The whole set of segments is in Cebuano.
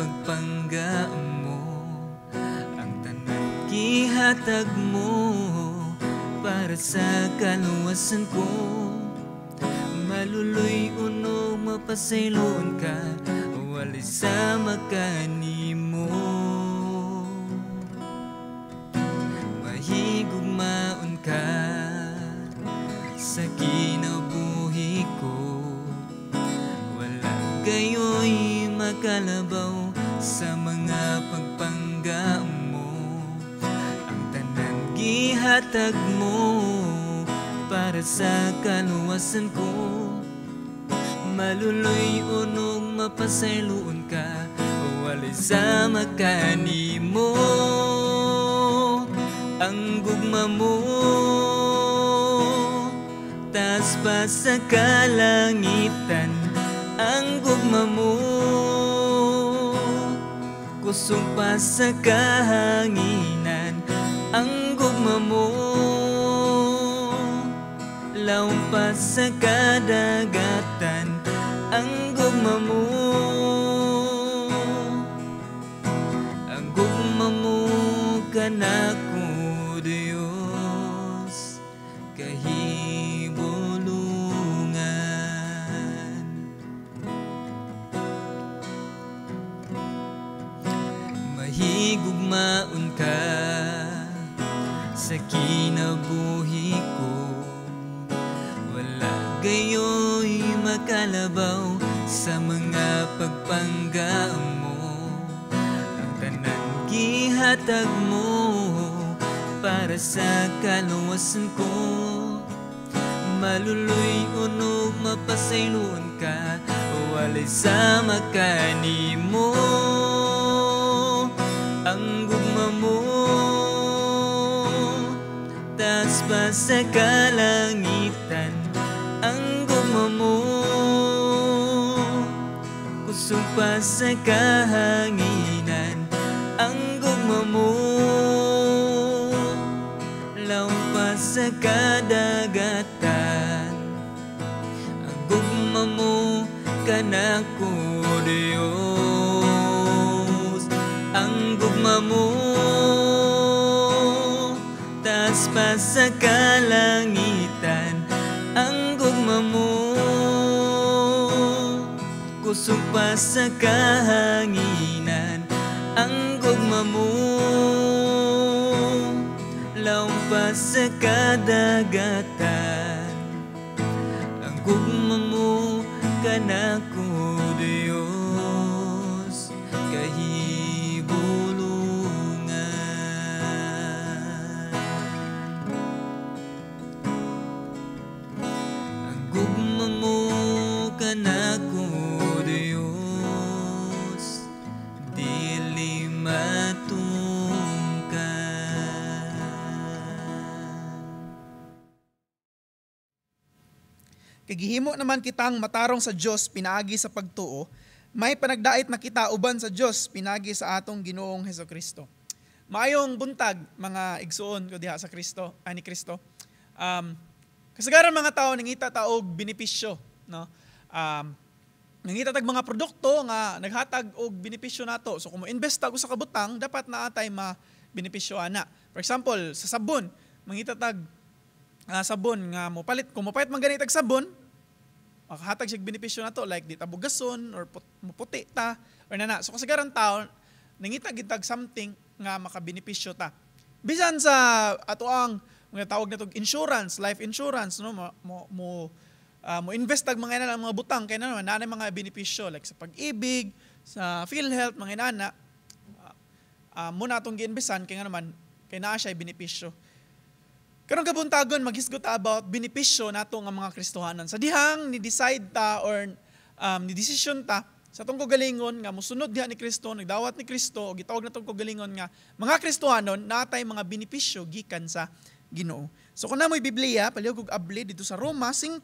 Pagpangga mo. Ang tanan gihatag mo para sa kaluwasan ko. Maluloy uno mapasayloon ka, walay sama kanimo. Mahigugmaon ka sa kinabuhi ko. Wala kayo'y makalabaw sa mga pagpangga mo. Ang tanan gihatag mo para sa kaluwasan ko. Maluloy unog mapasayloon ka, walay sama kanimo. Ang gugma mo taas pa sa kalangitan. Ang gugma mo kusog pa sa kahanginan. Ang gugma mo lawom pa sa kadagatan. Ang gugma mo, ang gugma mo kanako, Diyos, kahibulungan. Mahigugmaon ka sa kinabuhi ko. Wala gayo'y makalabaw sa mga pagpangga mo. Ang tanan gihatag mo para sa kaluwasan ko. Maluloy unog mapasayloon ka, walay sama kanimo. Ang gugma mo taas pa sa kalangitan. Ang gugma mo kusog pa sa kahanginan. Ang gugma mo lawom pa sa kadagatan. Ang gugma mo kanako, Diyos. Ang gugma mo taas pa sa kalangitan. Ang gugma mo kusog pa sa kahanginan. Ang gugma mo lawom pa sa kadagatan. Ang gugma mo kanako, Diyos, kahibulungan. Ang gugma mo kanako, Diyos, dili matungkan. Kay gihimo naman kitang matarong sa Dios pinaagi sa pagtuo, may panagdait na kita uban sa Dios pinaagi sa atong Ginoong Hesukristo. Maayong buntag mga igsuon ko diha sa Kristo, ani Kristo. Kasagaran mga tao nangita ta og benepisyo, no? Nangita tag mga produkto nga naghatag og benepisyo nato. So kung mo-invest ta og usa ka butang, dapat naa tay ma-benepisyo ana. For example, sa sabon, mangita tag sabon nga mopalit, kung mopalit man gani tag sabon, makahatag siya benepisyo nato, like di ta bugason or muputi ta or nana. So kasagaran tao nangita gid tag something nga makabenepisyo ta. Bisan sa ato ang mga tawag nato insurance, life insurance, no, mo invest tag mga inana mga butang kay naman naa mga benepisyo like sa Pag-IBIG, sa PhilHealth, mga inana. Mo na atong giinvestan kay nga naman kay naa siya benepisyo. Karong kabuntagon maghisgot ta about benepisyo nato nga mga Kristohanon. Sa dihang ni-decide ta or ni-desisyon ta sa atong kagalingon nga mosunod diha ni Kristo, nagdawat ni Kristo o gitawag natong kagalingon nga mga Kristohanon, natay mga benepisyo gikan sa Ginoo. So kung namoy Biblia, palihog og abli dito sa Roma 5,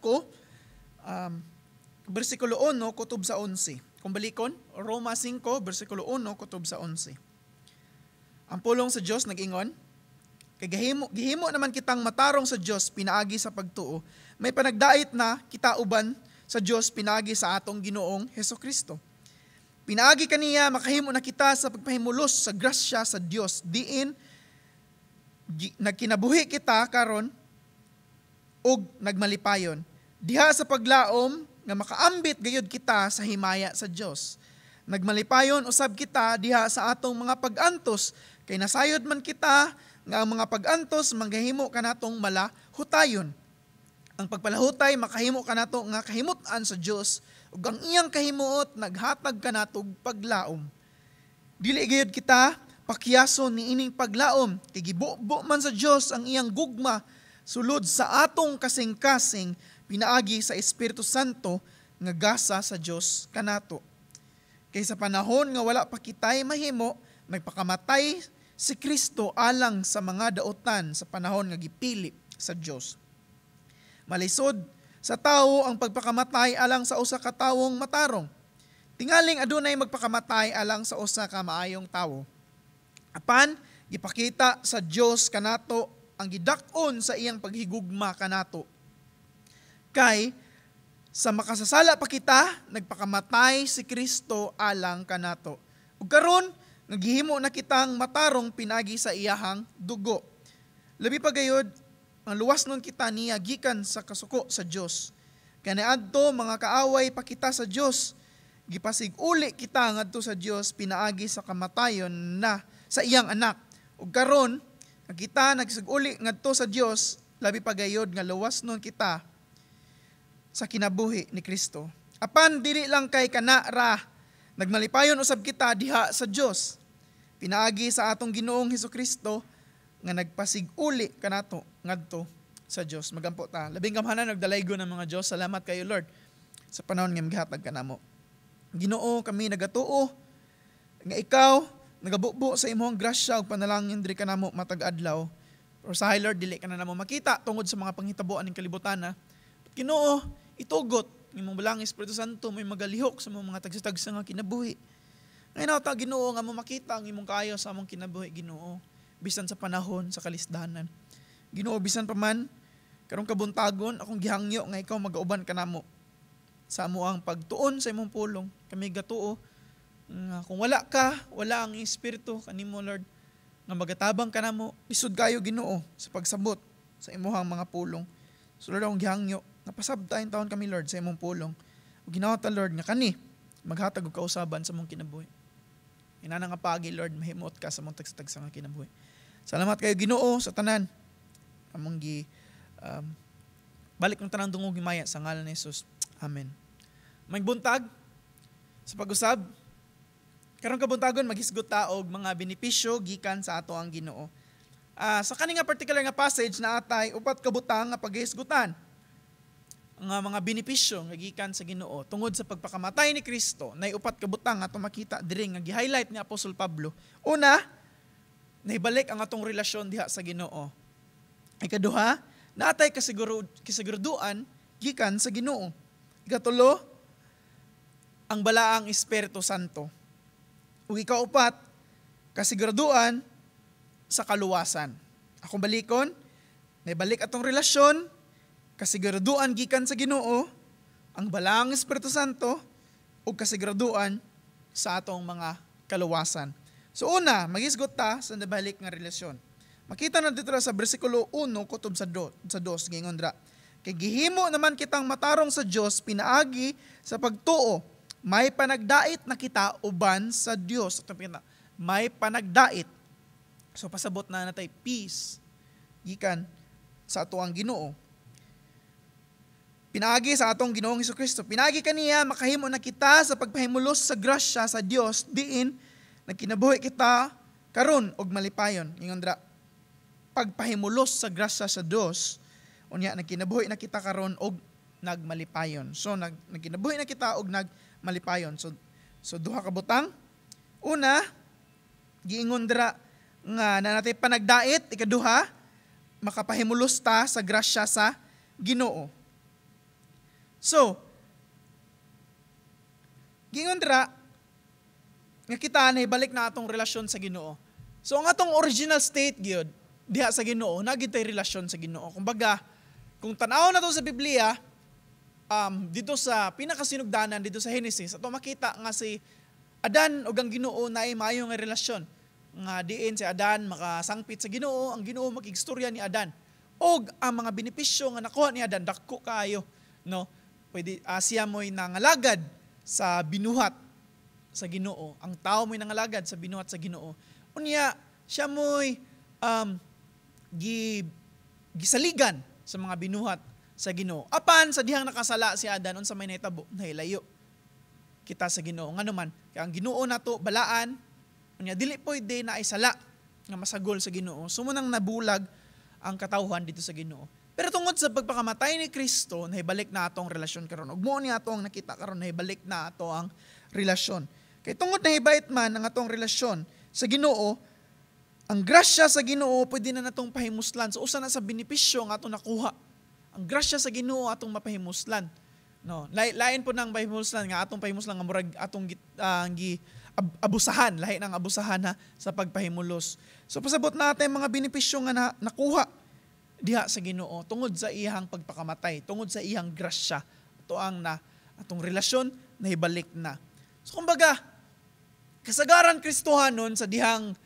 bersikulo 1 kutob sa 11. Kung balikon, Roma 5 bersikulo 1 kutob sa 11. Ang pulong sa Dios nag-ingon, kay gihimo naman kitang matarong sa Dios pinaagi sa pagtuo, may panagdait na kita uban sa Dios pinaagi sa atong Ginoong Hesukristo. Pinaagi kaniya makahimo na kita sa pagpahimulos sa grasya sa Dios diin nagkinabuhi kita karon ug nagmalipayon. Diha sa paglaom nga makaambit gayud kita sa himaya sa Dios. Nagmalipayon usab kita diha sa atong mga pag-antos kay nasayod man kita nga ang mga pag-antos manggahimo kanatong malahutayon. Ang pagpalahutay makahimo kanato nga kahimut-an sa Dios ug ang iyang kahimuot naghatag kanatog paglaom. Dili gayud kita pakyason niining paglaom kay gibubo man sa Dios ang iyang gugma sulod sa atong kasing-kasing pinaagi sa Espiritu Santo nga gasa sa Dios kanato. Kay sa panahon nga wala pa kitay mahimo, nagpakamatay si Kristo alang sa mga daotan sa panahon nga gipili sa Dios. Malisod sa tawo ang pagpakamatay alang sa usa ka tawong matarong. Tingaling adunay magpakamatay alang sa usa ka maayong tawo. Apan gipakita sa Dios kanato ang gidak-on sa iyang paghigugma kanato. Kay sa makasasala pa kita, nagpakamatay si Kristo alang kanato. Ug karon nagihimo na kitang matarong pinagi sa iyahang dugo. Labi pa gayud ang luwas nun kita niya gikan sa kasuko sa Dios. Kaniadto mga kaaway pa kita sa Dios, gipasig-uli kita ngadto sa Dios pinaagi sa kamatayon na sa iyang anak. Ug karon nga kita nagsig-uli ngadto sa Dios, labi pa gayud nga luwas nun kita sa kinabuhi ni Kristo. Apan dili lang kay kana ra, nagmalipayon usab kita diha sa Dios. Pinaagi sa atong Ginoong Hesukristo nga nagpasig-uli kanato ngadto sa Dios. Magampo ta. Labing gamhanan nagdalaygo ng mga Dios. Salamat kayo, Lord, sa panahon nga maghatag kanamo. Ginoo, kami nagatuo nga ikaw nagabubo sa imong grasya ug panalangin diri kanamo matag adlaw. Pero sa Lord, dili ka na namo makita tungod sa mga panghitabo aning kalibutan na. Ginoo, itugot imong balang Espiritu Santo may magalihok sa mga tagsa-tagsa nga kinabuhi. Ngayon ta, Ginoo, nga mo makita ang imong kaayo sa among kinabuhi, Ginoo, bisan sa panahon sa kalisdanan. Ginoo, bisan pa man karong kabuntagon akong gihangyo nga ikaw magauban kanamo sa amo ang pagtuon sa imong pulong. Kami gatuo nga kung wala ka, wala ang Espiritu kanimo, Lord, nga magatabang kanamo, lisod kayo, Ginoo, sa pagsabot sa imong mga pulong. So Lord, akong gihangyo napasabta taon kami, Lord, sa imong pulong. Ug ginawa ta, Lord, nga kani maghatag og kausaban sa among kinabuhi. Inana nga pagi, Lord, mahimot ka sa among tagsa-tagsa nga kinabuhi. Salamat kayo, Ginoo, sa tanan. Among gi balik ng tanang dungog himaya sa ngalan ni Jesus. Amen. May buntag sa pag-usab. Karong kabuntagon maghisgot ta og mga benepisyo gikan sa ato ang Ginoo. Sa kani nga particular nga passage na atay upat ka butang nga paghisgutan nga mga benepisyo nga gikan sa Ginoo tungod sa pagpakamatay ni Kristo. Nay upat ka butang nga atong makita diri nga gi-highlight ni Apostol Pablo. Una, naibalik ang atong relasyon diha sa Ginoo. Ikaduha, naatay kasiguraduan gikan sa Ginoo. Ikatulo, ang balaang Espiritu Santo. Ug ikaupat, kasiguraduan sa kaluwasan. Akong balikon, naibalik atong relasyon, kasiguraduan gikan sa Ginoo, ang balaang Espiritu Santo, ug kasiguraduan sa atong mga kaluwasan. So una, magisgot ta sa nabalik nga relasyon. Makita na dito sa bersikulo 1 kutob sa 2 gingon dra. Kay gihimo naman kitang matarong sa Dios pinaagi sa pagtuo. May panagdait na kita uban sa Dios. May panagdait. So pasabot na natay peace gikan sa ato ang Ginoo. Pinaagi sa atong Ginoong Hesukristo. Pinaagi kaniya makahimo na kita sa pagpahimulos sa grasya sa Dios diin nagkinabuhi kita karon og malipayon. Ingon dra, pagpahimulos sa grasya sa Dios, unya nagkinabuhi na kita karon og nagmalipayon. So nagkinabuhi na kita og nagmalipayon. So duha ka butang. Una, giingon dra nga na natay panagdait. Ikaduha, makapahimulos ta sa grasya sa Ginoo. So, giingon dra nga kita na ibalik na atong relasyon sa Ginoo. So ang atong original state gyud diha sa Ginoo, naa gyud tay relasyon sa Ginoo. Kumbaga, kung tan-aw na to sa Biblia, dito sa pinakasinugdanan dito sa Genesis, ato makita nga si Adan ug ang Ginoo naay maayo nga relasyon nga diin si Adan makasangpit sa Ginoo, ang Ginoo makigstorya ni Adan. Og ang mga benepisyo nga nakuha ni Adan dako kaayo, no? Pwede siya mo'y nangalagad sa binuhat sa Ginoo. Ang tao mo'y nangalagad sa binuhat sa Ginoo. Unya siya mo'y gisaligan sa mga binuhat sa Ginoo. Apan sa dihang nakasala si Adan, unsa may nahitabo? Nahilayo kita sa Ginoo. Ngano man, kay ang Ginoo nato balaan, unya dili pwede na ay sala nga masagol sa Ginoo. So nang nabulag ang katawhan dito sa Ginoo. Pero tungod sa pagpakamatay ni Kristo, nahibalik na atong relasyon karon. Ug mo ni ato ang nakita karon, nahibalik na ato ang relasyon. Kay tungod nahibait man ang atong relasyon sa Ginoo, ang grasya sa Ginoo pwede na natong pahimuslan. So usa na sa benepisyo nga atong nakuha. Ang grasya sa Ginoo atong mapahimuslan. No, lain po nang pahimuslan nga atong pahimuslan nga murag atong gi abusahan, lahi ng abusahan ha sa pagpahimulos. So pasabot natin mga benepisyo nga nakuha diha sa Ginoo tungod sa iyang pagpakamatay, tungod sa iyang grasya. Ato ang na atong relasyon nahibalik na. So kumbaga, kasagaran Kristohanon sa dihang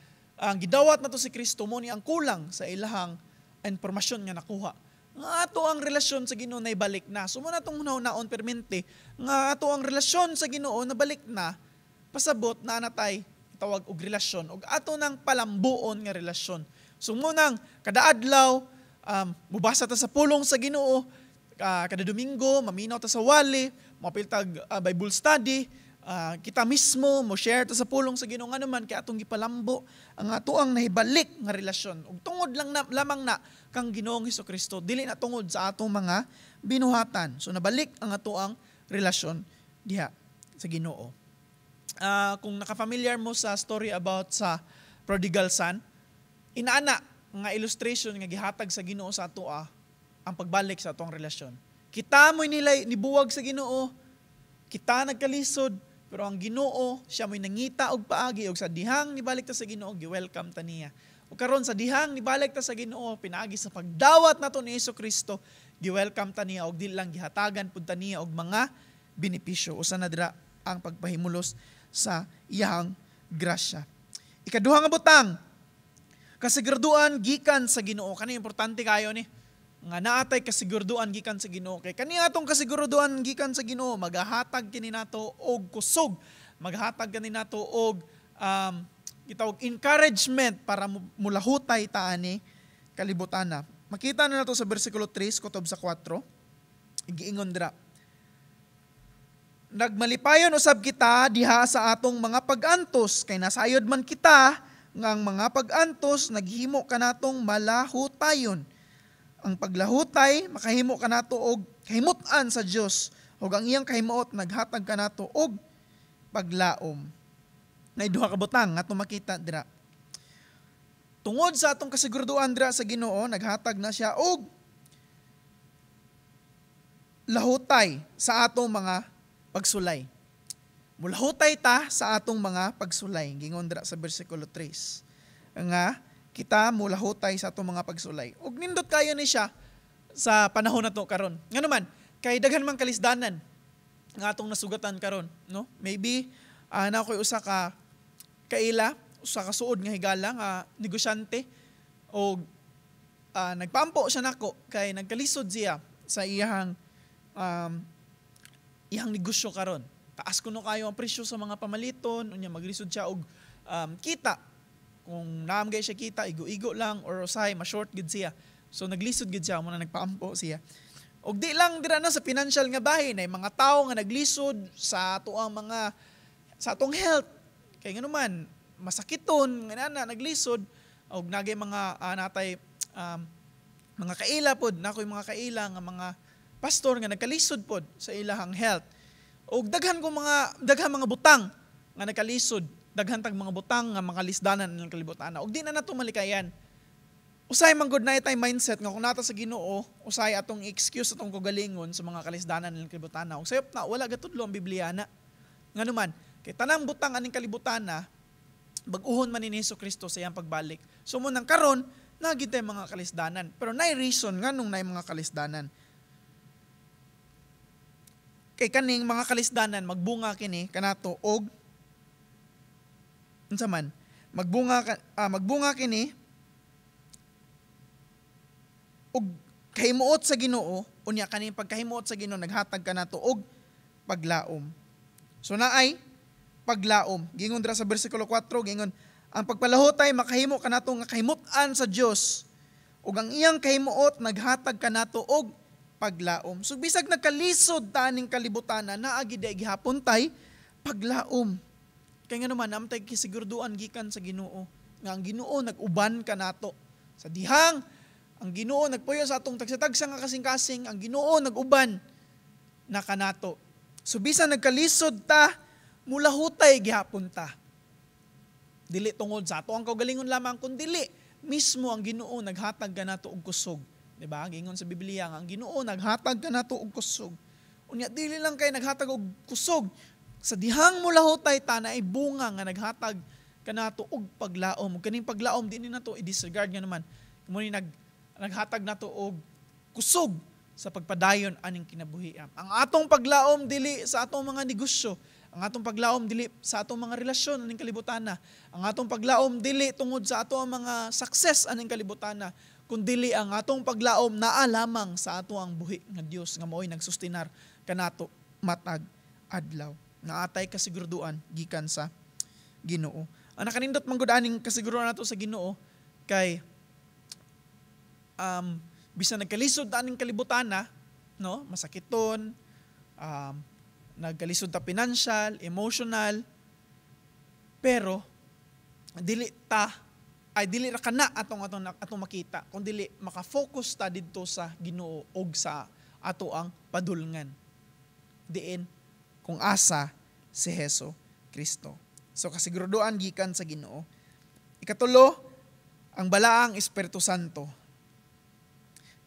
ang gidawat nato si Kristo mo ni ang kulang sa ilahang impormasyon nga nakuha. Nga ato ang relasyon sa Ginoo naibalik na. So mo na atong hunahunaon permente nga ato ang relasyon sa Ginoo nabalik na, pasabot na natay tawag og relasyon og ato nang palambuon nga relasyon. So mo nang kada adlaw mubasa ta sa pulong sa Ginoo, kada Domingo maminaw ta sa wali, mapiltag Bible study, kita mismo mo share ta sa pulong sa Ginoo, ngano man kay atong gipalambo ang ato ang nahibalik nga relasyon. Ug tungod lang na, lamang na kang Ginoong Hesukristo, dili na tungod sa atong mga binuhatan. So nabalik ang ato ang relasyon diha sa Ginoo. Kung nakafamiliar mo sa story about sa prodigal son, inaana nga illustration nga gihatag sa Ginoo sa atoa ang pagbalik sa atong relasyon. Kita mo'y nilay nibuwag sa Ginoo, kita nagkalisod, pero ang Ginoo siya mo'y nangita og paagi, og sa dihang nibalik ta sa Ginoo, gi-welcome ta niya. Ug karon sa dihang nibalik ta sa Ginoo pinaagi sa pagdawat nato ni Kristo, gi-welcome ta niya og dili lang gihatagan pud ta niya og mga benepisyo. Usa na dira ang pagpahimulos sa iyang grasya. Ikaduha nga butang, kasiguraduan gikan sa Ginoo. Kani importante kayo ni nga naatay kasiguraduan gikan sa Ginoo. Kay kani atong kasiguraduan gikan sa Ginoo magahatag kini nato og kusog, maghatag kani nato og gitawag encouragement para mulahutay ta ani kalibutana. Makita na nato sa bersikulo 3 kutob sa 4. Giingon dira, nagmalipayon usab kita diha sa atong mga pag-antos kay nasayod man kita nga ang mga pag-antos naghimo kanatong malahutayon. Ang paglahutay makahimo kanato og kahimut-an sa Dios, ug ang iyang kahimuot naghatag kanato og paglaom. Nay duha ka butang nga atong makita dira. Tungod sa atong kasiguraduan dira sa Ginoo, naghatag na siya og lahutay sa atong mga pagsulay. Mulahutay ta sa atong mga pagsulay. Gingon dira sa bersikulo 3. Nga kita mulahutay sa atong mga pagsulay. Ug nindot kayo ni siya sa panahon na to karon. Ngano man, kay daghan man kalisdanan nga atong nasugatan karon, no? Maybe na ako'y usa ka kaila, usa ka suod nga higala nga negosyante, og nagpaampo siya nako kay nagkalisod siya sa iyang iyang negosyo karon. Taas kuno kayo ang presyo sa mga pamaliton, unya maglisod siya og kita. Kung naam gay siya kita, igo-igo lang or usahay ma-short gid siya. So naglisod gid siya, mo na nagpaampo siya. Og di lang dira na sa financial nga bahin, ay mga tawo nga naglisod sa atoang mga sa atong health. Kay nganuman masakiton nga na naglisod og nagay mga natay mga kaila pod, nakoy mga kaila nga mga pastor nga nagkalisod pod sa ilahang health. Og daghan ko mga daghan mga butang nga nagkalisod, daghan tag mga butang nga mga lisdanan ng kalibutan. Og di na nato malikayan. Usahay man gud na itay mindset nga kung nata sa Ginoo, usahay atong excuse atong kagalingon sa mga kalisdanan ng kalibutan. Og sayop na wala gatudlo ang Biblia na. Nganuman, kay tanang butang aning kalibutan na bag-uhon man ni Hesus Kristo sa iyang pagbalik. So mo nang karon naa gid tay mga kalisdanan. Pero nay reason nganong nay mga kalisdanan. Kay kaning mga kalisdanan magbunga kini kanato og Unsa man magbunga kini og kahimuot sa Ginoo. Unya kaning pagkahimuot sa Ginoo naghatag kanato og paglaom. So naay paglaom. Gingon dira sa bersikulo 4, gingon ang pagpalahutay makahimo kanato nga kahimut-an sa Dios ug ang iyang kahimuot naghatag kanato og paglaom. So bisag nagkalisod ta aning kalibutan, naa gid gihapon tay paglaom. Kay ngano man, naa man tay kasiguraduan gikan sa Ginoo nga ang Ginoo nag-uban kanato. Sa dihang ang Ginoo nagpuyo sa atong tagsa-tagsa nga kasing-kasing, ang Ginoo nag-uban na kanato. So bisan nagkalisod ta, mulahutay gihapon ta. Dili tungod sa ato ang kaugalingon lamang, kun dili mismo ang Ginoo naghatag kanato og kusog. Di ba? Giingon sa Biblia nga ang Ginoo naghatag kanato og kusog. Unya dili lang kay naghatag og kusog, sa dihang mulahutay ta naay bunga nga naghatag kanato og paglaom. Ug kaning paglaom di ni nato i-disregard nga naman. Mo ni naghatag nato og kusog sa pagpadayon aning kinabuhi. Ang atong paglaom dili sa atong mga negosyo, ang atong paglaom dili sa atong mga relasyon aning kalibutan na. Ang atong paglaom dili tungod sa ato ang mga success aning kalibutan na, kundili ang atong paglaom naa lamang sa ato ang buhi nga Dios nga mao'y nagsustinar kanato matag adlaw. Naa tay kasiguraduan gikan sa Ginoo. Ang nakanindot man gud aning kasiguruan nato sa Ginoo kay bisan nagkalisod ta aning kalibutan na, no, masakiton, nagkalisod ta financial, emotional, pero dili ta ay dili ra kana atong atong atong makita kung dili maka-focus ta didto sa Ginoo og sa ato ang padulngan diin kung asa si Heso Kristo. So kasiguraduan gikan sa Ginoo. Ikatulo, ang balaang Espiritu Santo.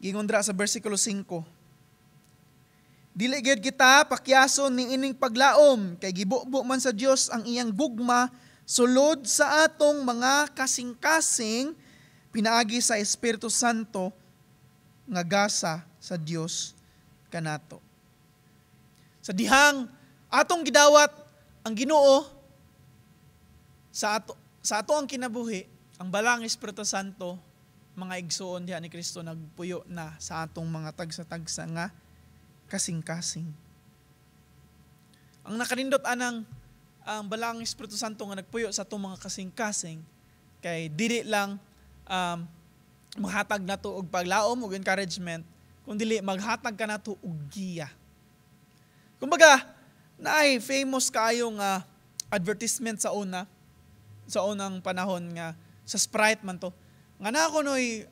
Gingon dira sa bersikulo 5. Dili gyud kita pakyason ni ining paglaom kay gibubo man sa Dios ang iyang gugma sulod sa atong mga kasing-kasing pinaagi sa Espiritu Santo nga gasa sa Dios kanato. Sa dihang atong gidawat ang Ginoo sa ato ang kinabuhi, ang balaang Espiritu Santo, mga igsuon diha ni Kristo, nagpuyo na sa atong mga tagsa-tagsa nga kasing-kasing. Ang nakanindot anang ang balaang Espiritu Santo nga nagpuyo sa atong mga kasing-kasing kay dili lang maghatag nato og paglaom og encouragement, kun dili maghatag kanato og giya. Kumbaga, naay famous kaayo nga advertisement sa unang panahon nga sa Sprite man to. Nga naa kunoy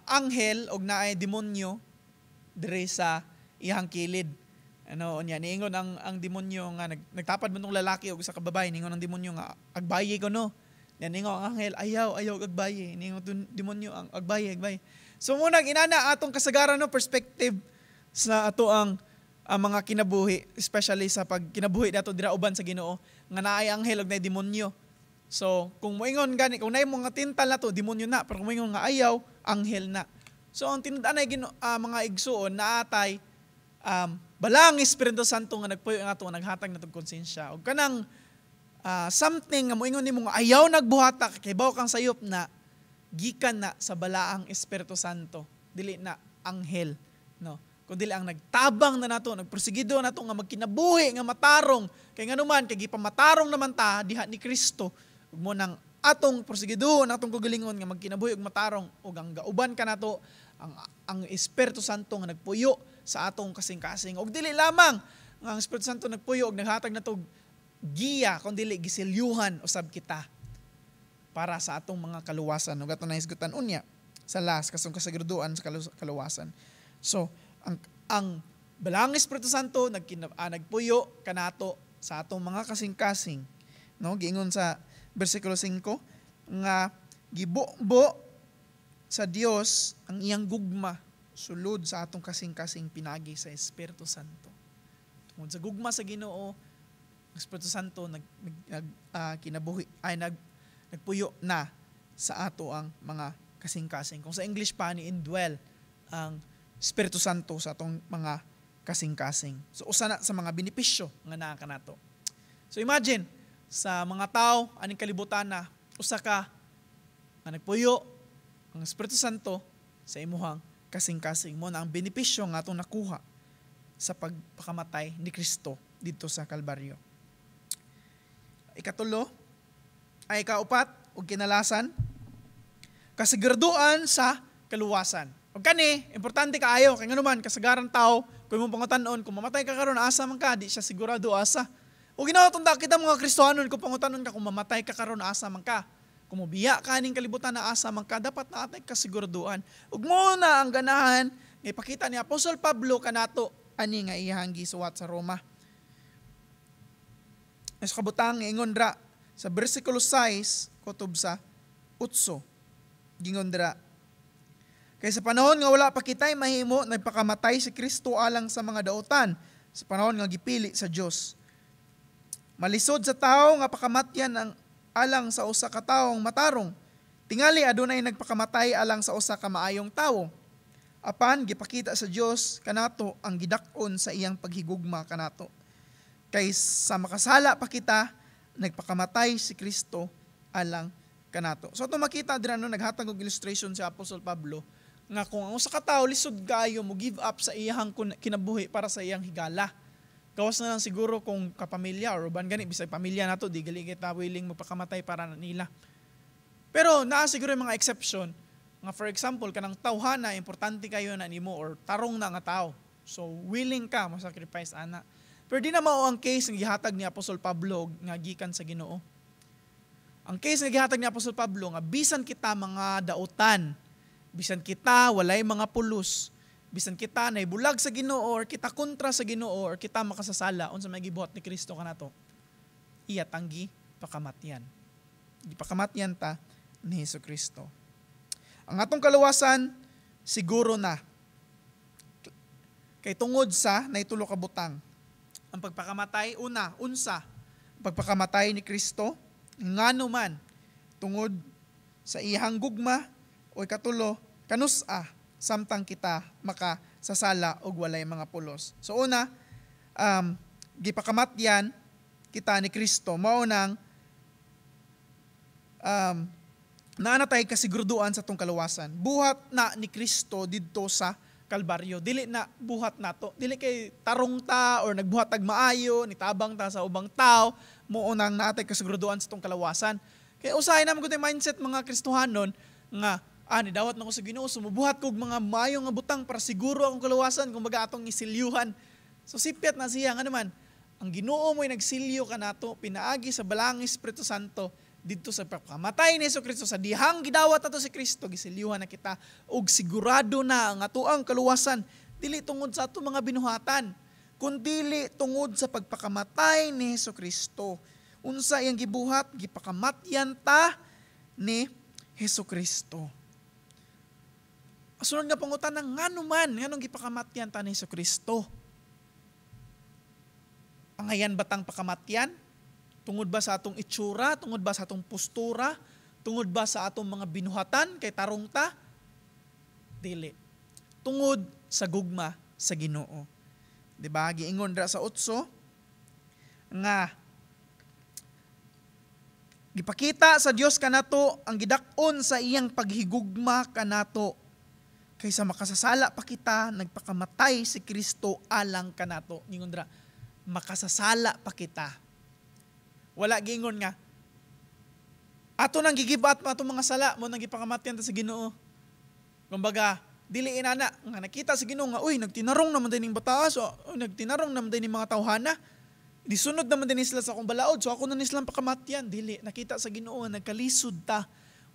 anghel og naay demonyo diri sa iyang kilid. Ano unya niingon ang demonyo nga nagtapad man tong lalaki og usa ka babae, niingon ang demonyo nga agbaye ko no. Nya niingon ang anghel, "Ayaw, ayaw agbaye." Niingon demonyo ang agbaye, agbaye. So muna inana atong kasagaran, no, perspective sa ato ang mga kinabuhi, especially sa pagkinabuhi nato dira uban sa Ginoo, nga naay anghel ug naay demonyo. So, kung moingon gani, kung naay mga tintal nato, demonyo na, pero kung moingon nga ayaw, anghel na. So, ang tinud-anay mga igsuon, naatay balaang Espiritu Santo nga nagpuyo nga ato, naghatag natong konsensya. Ug kanang something nga moingon nimo nga ayaw nagbuhata, kay kang sayop na gikan na sa balaang Espiritu Santo, dili na anghel, no? Kun dili ang nagtabang na nato, nagprosigido nato nga magkinabuhi nga matarong, kay nganuman kay gipamatarong naman ta diha ni Kristo, ug mo nang atong prosigido atong kaugalingon nga magkinabuhi og matarong, ug ang gauban kanato ang Espiritu Santo nga nagpuyo sa atong kasing-kasing. Ug dili lamang nga ang Espiritu Santo nagpuyo og naghatag nato giya, kun dili giselyuhan usab kita para sa atong mga kaluwasan. Ug ato na hisgutan unya sa last kasong kasiguraduan sa kaluwasan. So ang balaang Espiritu Santo nagpuyo kanato sa atong mga kasing-kasing, no? Giingon sa bersikulo 5 nga gibubo sa Dios ang iyang gugma sulod sa atong kasing-kasing pinagi sa Espiritu Santo. Tungod sa gugma sa Ginoo, ang Espiritu Santo nag, nag, nag kinabuhi ay nagpuyo na sa ato ang mga kasing-kasing. Kung sa English pa ni indwell ang Espiritu Santo sa atong mga kasing-kasing. So usa na sa mga benepisyo nga naa kanato. So imagine, sa mga tao aning kalibutan na usa ka nga nagpuyo ang Espiritu Santo sa imuhang kasing-kasing mo na ang benepisyo nga atong nakuha sa pagpakamatay ni Kristo didto sa Kalbaryo. Ikatulo ay ikaupat ug kinalasan, kasiguraduan sa kaluwasan. Ug kani, importante kaayo kay ngano man kasagaran tao kung imong pangutan-on kung mamatay ka karon asa man ka, di siya sigurado asa. Ug ginawa tunda kita mga Kristohanon, kung pangutan-on ka kung mamatay ka karon asa man ka, kung mobiya ka ning kalibutan na asa man ka, dapat naa tay kasiguraduan. Ug mo na ang ganahan nga ipakita ni Apostol Pablo kanato ani nga iyang gisuwat sa Roma. Sa kabutang ingon ra sa versikulo 6 kutob sa 8. Gingon dira: "Kay sa panahon nga wala pa kitay mahimo, nagpakamatay si Kristo alang sa mga dautan sa panahon nga gipili sa Dios. Malisod sa tawo nga pakamatyan ang alang sa usa ka tawong matarong. Tingali adunay nagpakamatay alang sa usa ka maayong tawo. Apan gipakita sa Dios kanato ang gidak-on sa iyang paghigugma kanato. Kay sa makasala pa kita, nagpakamatay si Kristo alang kanato." So ato makita dira, no, naghatag og illustration si Apostol Pablo nga kung ang usa ka tawo lisod kaayo mo give up sa iyang kinabuhi para sa iyang higala. Gawas na lang siguro kung kapamilya or uban gani, bisag pamilya nato di gali kita willing magpakamatay para nila. Pero naa siguro yung mga exception nga, for example, kanang tawhana, importante kayo na nimo or tarong na nga tao. So willing ka mo sacrifice ana. Pero di na mao ang case nga gihatag ni Apostol Pablo nga gikan sa Ginoo. Ang case nga gihatag ni Apostol Pablo nga bisan kita mga dautan, bisan kita walay mga pulos, bisan kita bulag sa Ginoo or kita kontra sa Ginoo or kita makasasala, unsa may gibuhat ni Kristo kanato? Iya tang gipakamatyan. Gipakamatyan ta ni Hesus Kristo. Ang atong kaluwasan siguro na kay tungod sa naitulo ka butang. Ang pagpakamatay, una, unsa? Pagpakamatay ni Kristo, ngano man, tungod sa iyang gugma, o ikatulo, kanus-a samtang kita makasasala og walay mga pulos. So una, gipakamatyan kita ni Kristo, mao nang naa na tay kasiguraduan sa atong kaluwasan. Buhat na ni Kristo didto sa Kalbaryo. Dili na buhat nato. Dili kay tarong ta or nagbuhat tag maayo, nitabang ta sa ubang tao, mao nang naa tay kasiguraduan sa atong kalawasan. Kaya usahay naman ko mindset mga Kristohanon nga nidawat na ko sa Ginoo, sumubuhat kog mga maayo nga butang para siguro akong kaluwasan, kumbaga atong isilyuhan. So sipyat na siya nga naman, ang Ginoo mo'y nagsilyo kanato pinaagi sa Balaang Espiritu Santo didto sa pagkamatay ni Kristo. Sa dihang gidawat nato si Kristo, gisilyuhan na kita og sigurado na ang atoang kaluwasan, dili tungod sa atong mga binuhatan kundili tungod sa pagpakamatay ni Hesus Kristo. Unsa iyang gibuhat? Gipakamatyan ta ni Hesus Kristo. Sunod nga pangutana, ngano man, nganong gipakamatyan ta ni Hesus Kristo? Angayan ba tang pakamatyan? Tungod ba sa atong itsura? Tungod ba sa atong postura? Tungod ba sa atong mga binuhatan kay tarong ta? Dili. Tungod sa gugma sa Ginoo. 'Di ba? Giingon ra sa 8 nga gipakita sa Dios kanato ang gidak-on sa iyang paghigugma kanato. Kaysa makasasala pa kita, nagpakamatay si Kristo alang kanato. Ingon dra, makasasala pa kita. Wala gingon nga ato nang gi-give up atong mga sala mo nang gipakamatyan ta sa Ginoo. Kumbaga, dili inana nga nakita sa Ginoo nga uy, nagtinarong naman din ning bataa, so nagtinarong naman din ning mga tawhana. Di sunod naman din sila sa akong balaod, so ako na ni silang pakamatyan. Dili, nakita sa Ginoo nga nagkalisod ta.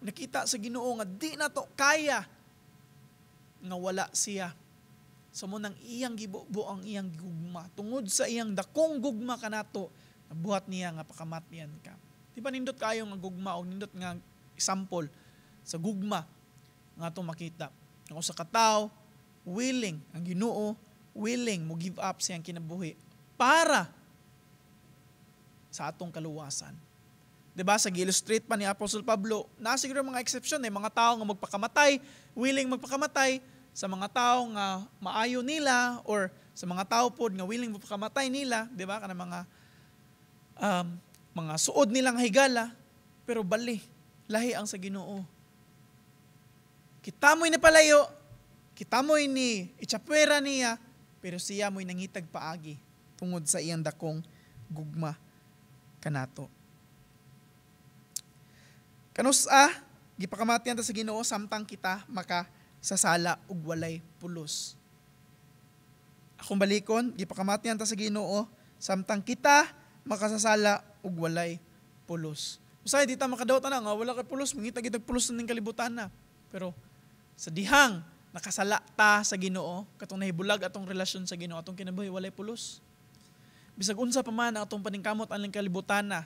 Nakita sa Ginoo nga di na to kaya nga wala siya. So mo nang iyang gibubo ang iyang gugma. Tungod sa iyang dakong gugma kanato, nabuhat niya nga pakamatyan ka. Di ba nindot kayo nga gugma o nindot nga example sa gugma nga atong makita? Nga usa ka tawo willing, ang Ginoo willing mo give up siyang kinabuhi para sa atong kaluwasan. 'Di ba? Sa gi-illustrate pa ni Apostol Pablo, naa siguro mga exception eh, mga tao nga magpakamatay, willing magpakamatay sa mga tao nga maayo nila or sa mga tao pod nga willing magpakamatay nila, 'di ba? Kanang mga Mga suod nilang higala, pero bali, lahi ang sa Ginoo. Kita mo'y napalayo, kita mo'y ni itsapwera niya, pero siya mo'y nangitag paagi tungod sa iyang dakong gugma kanato. Kanus-a gipakamatian ta sa Ginoo samtang kita makasasala ug walay pulos? Akong balikon, gipakamatian ta sa Ginoo samtang kita makasasala ug walay pulos. Usahay di ta makadawat ana nga wala kay pulos, mangita gid pulos ning kalibutan na. Pero sa dihang nakasala ta sa Ginoo, katong nahibulag atong relasyon sa Ginoo, atong kinabuhi walay pulos. Bisag unsa pa man ang atong paningkamot aning kalibutan na.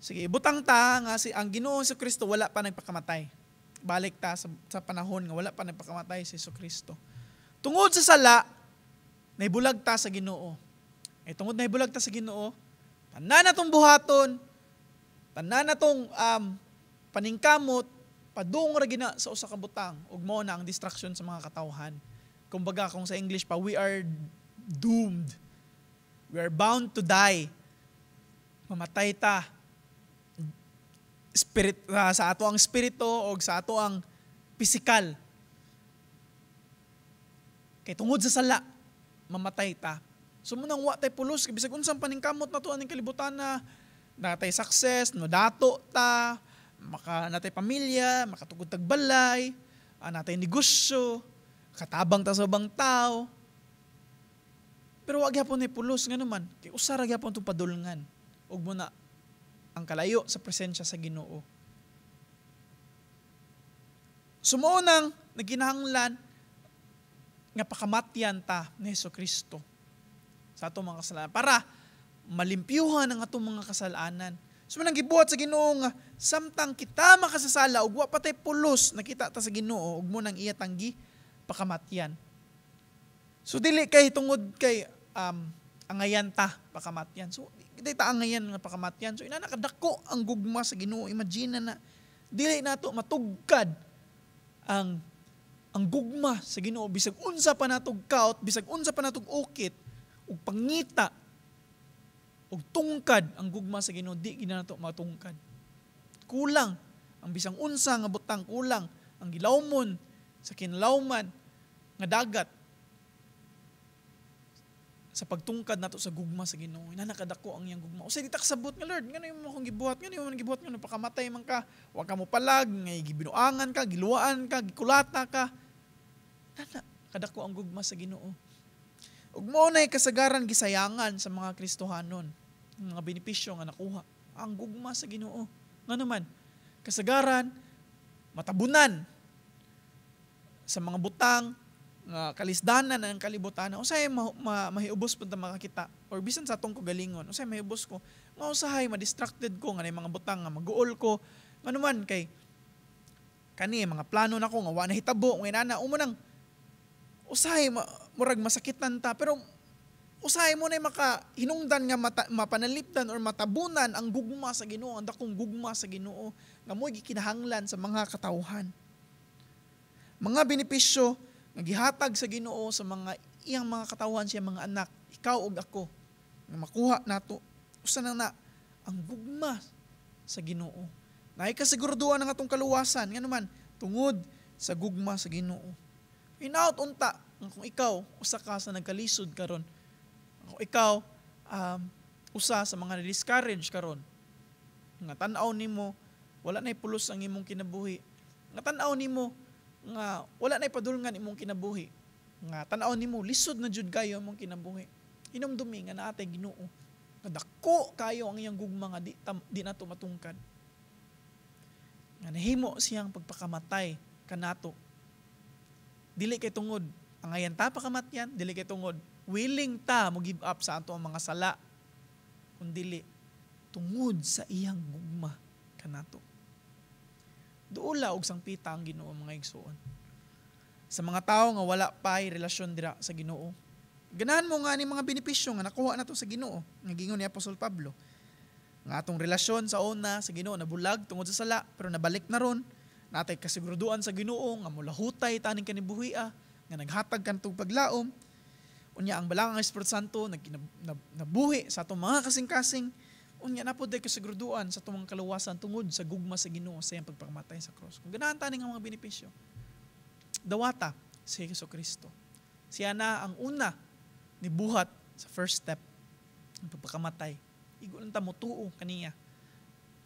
Sige, ibutang ta nga si ang Ginoo sa Kristo wala pa nagpakamatay. Balik ta sa panahon nga wala pa nagpakamatay si Kristo. Tungod sa sala, naibulag ta sa Ginoo. Eh tungod naibulag ta sa Ginoo, tanan natong buhaton, tanan natong paningkamot, padung ra gina sa usa ka butang ug mao na ang destruction sa mga katawhan. Kumbaga kung sa English pa, we are doomed. We are bound to die. Mamatay ta. Spirit sa ato ang espiritu o sa ato ang pisikal. Kay tungod sa sala, mamatay ta. So munang wa tay pulos, kay bisag unsang paningkamot nato aning kalibutan na natay success, no dato ta, maka natay pamilya, makatugod tag balay, natay negosyo, katabang ta sa ubang tao. Pero wa gyapon ni pulos, ngano man, kay usa ra gyapon tong padulngan ug mo na ang kalayo sa presensya sa Ginoo. So mao nang nagkinahanglan nga pakamatyan ta ni Hesus Kristo sa atong mga kasalanan para malimpyuhan ang atong mga kasalanan. So manang gibuhat sa Ginoo nga samtang kita makasasala ug wa pa tay pulos, nakita ta sa Ginoo ug mo nang iya tanggi pakamatyan. So dili kay tungod kay angayan ta pakamatyan. So di ta angayan nga pakamatyan. So inana kadako ang gugma sa Ginoo. Imagine na dili nato matugkad ang gugma sa Ginoo, bisag unsa pa natog kaut, bisag unsa pa natog ukit ug pangita ug tungkad ang gugma sa Ginoo, di gid nato matungkad. Kulang ang bisang unsa nga butang, kulang ang gilawmon sa kinlawman nga dagat sa pagtungkad nato sa gugma sa Ginoo. Inana kadako ang iyang gugma. Usay di ta kasabot nga, "Lord, ngano imo akong gibuhat? Ngano imo gibuhat? Ngano pakamatay man ka? Wa ka mo palag, ngay gibinuangan ka, giluwaan ka, gikulata ka." Nana kadako ang gugma sa Ginoo. Ug mao nay kasagaran gisayangan sa mga Kristohanon, mga benepisyo nga nakuha ang gugma sa Ginoo. Ngano man, kasagaran matabunan sa mga butang nga kalisdanan ang kalibutan. Usahay mahiubos pud ta makakita or bisan sa atong kagalingon, usahay mahiubos ko nga usahay ma-distracted ko nga mga butang nga maguol ko, ngano man kay kani mga plano nako nga wa nahitabo nga inana umo nang usahay murag masakitan ta. Pero usahay mo na maka hinungdan nga mapanalipdan or matabunan ang gugma sa Ginoo, ang dakong gugma sa Ginoo nga mo'y gikinahanglan sa mga katawhan. Mga benepisyo nga gihatag sa Ginoo sa mga iyang mga katawhan, siya mga anak, ikaw ug ako, nga makuha nato, usa na na ang gugma sa Ginoo. Naay kasiguraduhan ang atong kaluwasan, ngano man, tungod sa gugma sa Ginoo. Hinaut unta nga kung ikaw usa ka sa nagkalisod karon, kung ikaw usa sa mga discourage karon, nga tan-aw nimo wala nay pulos ang imong kinabuhi, nga tan-aw nimo nga wala nay padulngan imong kinabuhi, nga tan-aw nimo lisod na jud kayo imong kinabuhi, hinumdumi nga naa tay Ginoo nga dako kayo ang iyang gugma nga di nato matungkad, nga nahimo siyang pagpakamatay kanato. Dili kay tungod angayan ta pakamatyan, dili kay tungod willing ta mo give up sa ato ang mga sala, kundili tungod sa iyang gugma kanato. Duula og sangpita ang Ginoo, mga igsuon. Sa mga tawo nga wala pa'y relasyon dira sa Ginoo, ganahan mo nga ni mga benepisyo nga nakuha nato sa Ginoo, nga gingon ni Apostol Pablo. Nga atong relasyon sa una sa Ginoo nabulag tungod sa sala, pero nabalik na ron. Natay kasiguraduan sa Ginoo nga mulahutay taning kanibuhia, nga naghatag kantong paglaom. Unya ang balangang Espiritu Santo nabuhi sa atong mga kasing-kasing. Unya na pod kasiguraduan sa atong kaluwasan tungod sa gugma sa Ginoo sa iyang pagpakamatay sa cross. Kung ganahan ta nga mga benepisyo, dawata si Hesus Kristo. Siya na ang una ni buhat sa first step ng pagpakamatay. Igo lang ta motuo kaniya.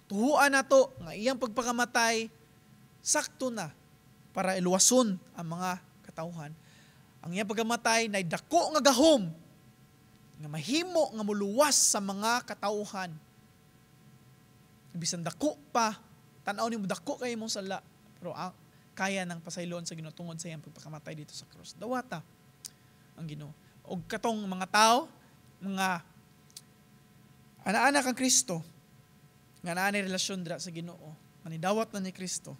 Tuhuan nato nga iyang pagpakamatay sakto na para iluwason ang mga katawhan. Ang iyang pagkamatay nay dako nga gahom nga mahimo nga muluwas sa mga katawhan. Bisan dako pa, tan-aw nimo dako kay imong sala, pero ang kaya nang pasaylon sa Ginoo tungod sa iyang pagpakamatay dito sa cross. Dawata ang Ginoo. Og katong mga tao, mga ana-ana kang Kristo, nga naa ni relasyon dira sa Ginoo, manidawat na ni Kristo.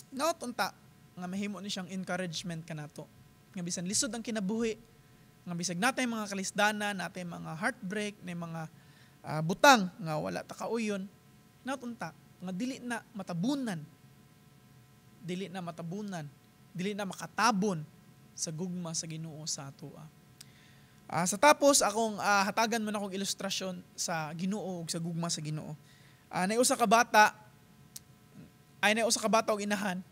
Hinaot unta nga mahimo ni siyang encouragement kanato. Nga bisan lisod ang kinabuhi, nga bisag natay mga kalisdanan, natay mga heartbreak, na mga butang nga wala ta kauyon, hinaot unta nga dili na matabunan, dili na matabunan, dili na makatabon sa gugma sa Ginoo sa atoa. Sa tapos akong hatagan man akong ilustrasyon sa Ginoo ug sa gugma sa Ginoo. Nay usa ka bata ay nay usa ka bata og inahan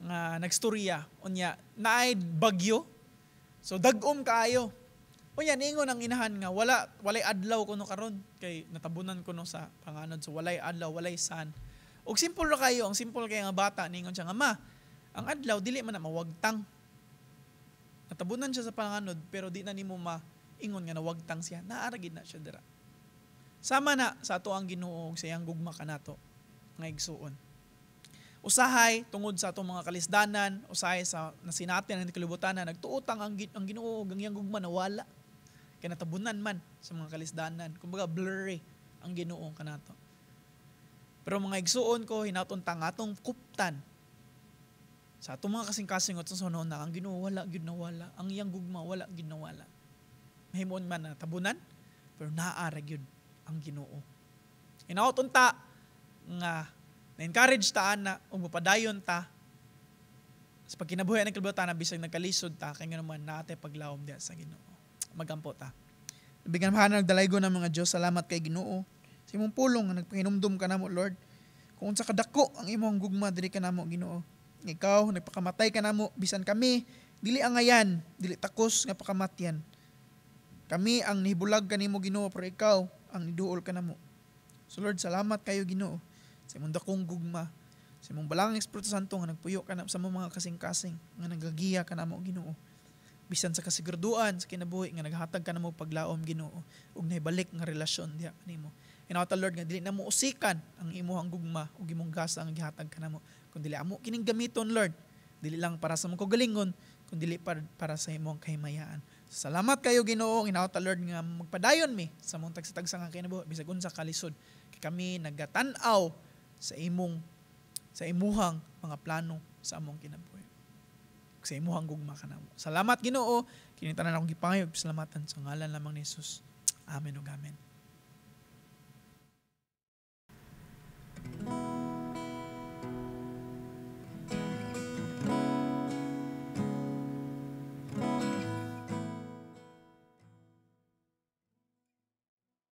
nga nagstorya, unya naay bagyo. So dag-om kaayo. Unya niingon ang inahan nga walay adlaw kuno karon kay natabunan kuno sa panganod, so walay adlaw, walay sun. Og simple ra kayo, ang simple kay nga bata niingon siya nga, "Ma, ang adlaw dili man na mawagtang." Natabunan siya sa panganod pero di na nimo maingon nga nawagtang siya. Naa ra gid na siya dira. Sama na sa ato ang Ginoo ug sa iyang gugma kanato nga igsuon. Usahay tungod sa atong mga kalisdanan, usahay sa nasinati ang kalibutan, nagtuotang ang Ginoo ug ang iyang gugma nawala. Kay natabunan man sa mga kalisdanan. Kumbaga blurry ang Ginoo kanato. Pero mga igsuon ko, hinaot unta nga atong kuptan sa atong mga kasing-kasingot sa sunod na ang Ginoo wala gyud nawala, ang iyang gugma wala gyud nawala. Mahimon man na tabunan, pero naa ra gyud ang Ginoo. Hinaot unta nga na-encourage ta ana ug mapadayon ta sa pagkinabuhi ng kalibutan bisag nagkalisod ta, kay ngano man naa tay paglawom diha sa Ginoo. Magampo ta. Bigyan nagdalaygo ng mga Diyos, salamat kay Ginoo sa imong pulong nga nagpahinumdum ka namo, Lord, kung unsa kadako ang imong gugma diri kanamo, Ginoo. Ikaw nagpakamatay ka namo bisan kami dili angayan, dili takos nga pakamatyan. Kami ang nibulag kanimo, Ginoo, pero ikaw ang niduol kanamo. So Lord, salamat kayo, Ginoo, sa imong dakong gugma, sa imong balang Espiritu Santo nga nagpuyo ka na sa among mga kasing-kasing, nga nagagiya ka namo, Ginoo. Bisan sa kasiguraduan sa kinabuhi nga naghatag ka namo paglaom, Ginoo, ug nahibalik nga relasyon diha kanimo. Hinaot, Lord, nga dili namo usikan ang imong gugma ug imong gasa nga gihatag kanamo, kun dili amo kining gamiton, Lord, dili lang para sa among kaugalingon, kun dili para sa imong kahimayaan. Salamat kayo, Ginoo. Hinaot, Lord, nga magpadayon mi sa among tagsa-tagsa nga kinabuhi bisag unsa kalisod, kay kami nagatan-aw sa imuhang mga plano sa among kinabuhi, sa imuhang gugma kanamo. Salamat, Ginoo. Kini tanan akong gipangayo, salamatan sa ngalan lamang ni Jesus. Amen ug amen.